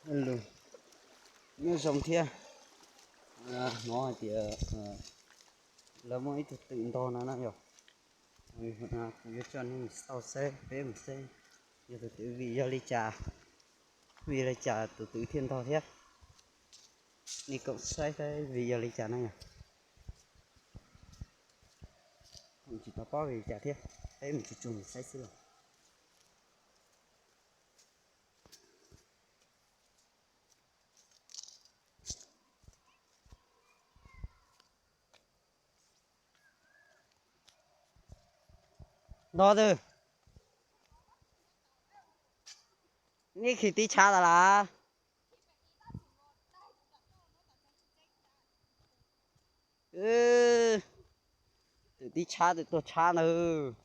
Lus nyob zoo thiab. Hnov hais tias lawv muaj ib tug twm ntog no na yog. Kuv yuav coj nej mus xauj saib, peb mus saib yog tus twm vim yog li cas, vim li cas tus twm thiaj ntog thiab. Nej koom saib saib vim yog li cas na yog. Kuv tsis tau paub vim li cas thiab, peb mus tsuag tsuag mus saib xwb los. Ntog twg? Nej khij tib tshav tas las? Twm tib tshav, twm tuag tshav ntawd.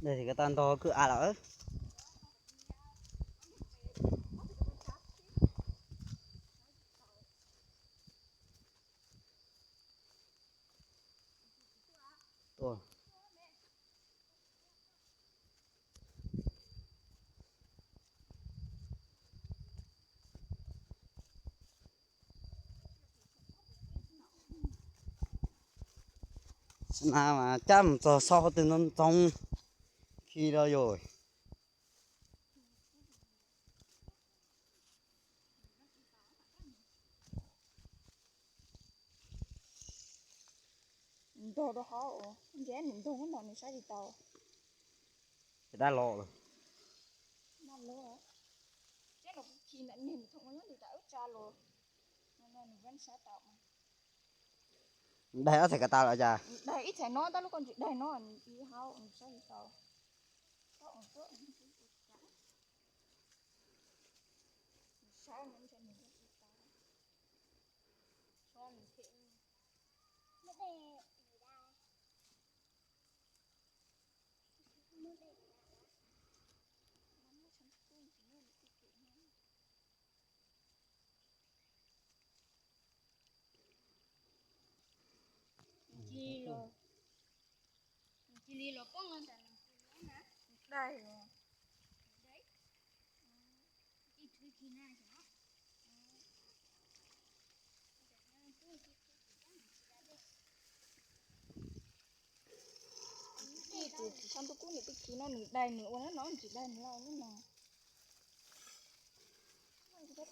Dej ko tau ntog kwj av lawm. Xab na mas cab mus txog xauj qhov twg ntxoov ntxoov khi rau yus. Ntog rau hauv, ntshe nws ntog nyob no nws saib tsis taus. Ces dab los lawm. Dab los. Teb los kuv khi ntawm niag nws thaum nyob nws tas wb tsa los. No no nws vaj saib tau mas. Daig ob txhais ko taw los cas? Daig ib txhais no, tab lub koj ntsis daig no nws ib hauv nws saib tsis tau. Koj ua tuaj nws saib nws ntshe nws vaj tsis tau. Tso nws them. Cia li los, cia li los poob los ntawm nws tus nyob na. Daig os. Daig. Ib thwv khi na xyov. Ib tus tsis tshaj ntuj kub nws twb khi no nws daig nws ua no no tsis daig nws lauj lub no. Nws tab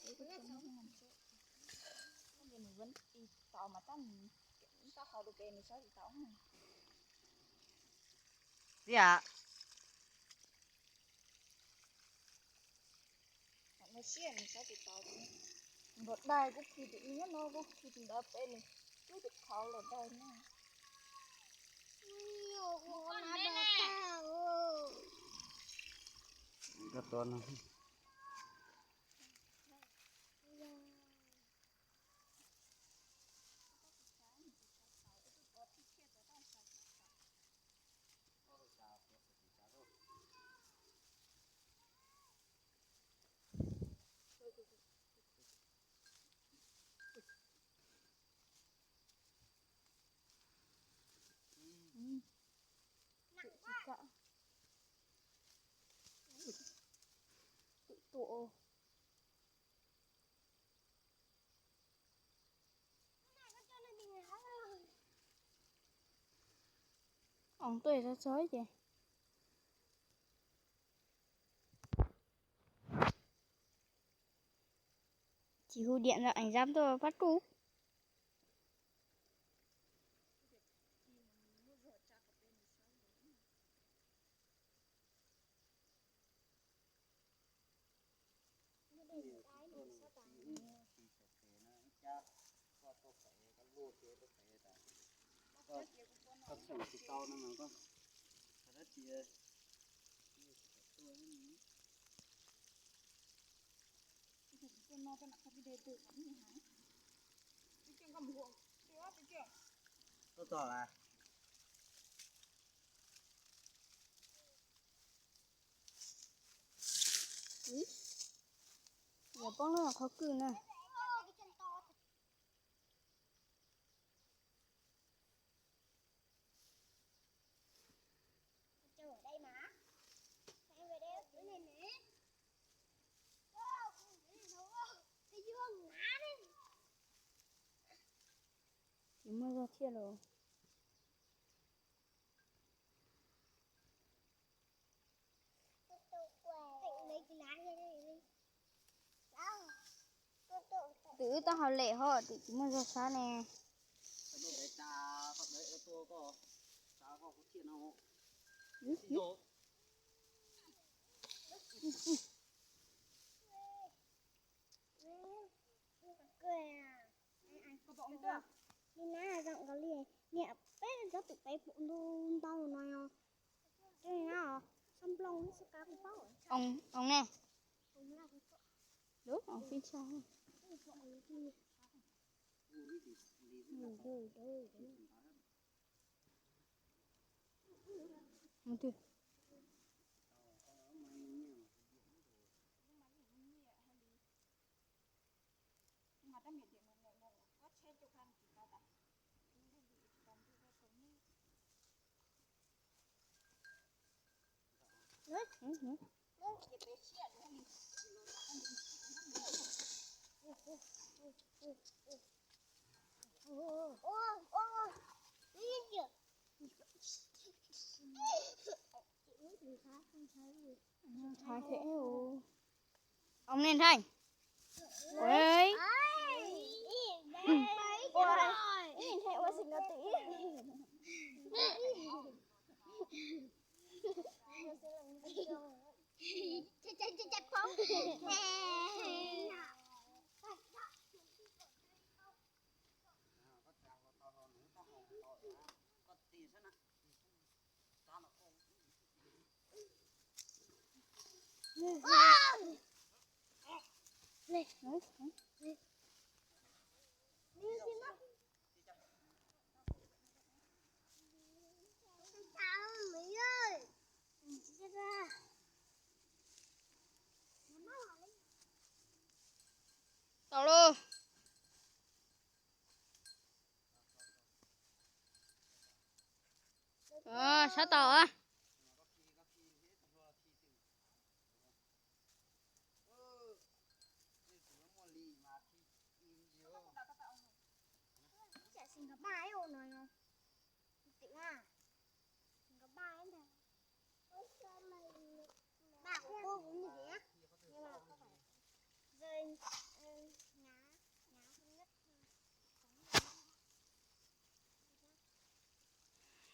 tis tau mas tab nws tab hau rau pem nws saib tsis tau. Tiag. Nws siab nws saib tsis tau. Nws los daig kuv khi tus nyob no kuv khi tus ntawd pem nws twb tus qhauv los daig no. Koj tuav no. Ong tuaj txog txog ces. Tsis hu diam ntawm eev zab tuaj pab ruj. Tuaj txog las. Yog poob lub qhov kwj na. Tsis muaj zog thiab los. Twb wb taub hau lem ho twb tsis muaj zog sab ne. Li na zoo nkaus li niam peb cov twm peb pum ntu ntau no yog. Oos ne. Lub oos pib tshaj. Mus twg? Ntshai thiab. Oos ne ntshai. Ua, ntshai ua xim no twm. Tau lauj. Sab tau a.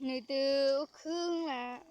Nws twb ua khwb lawm.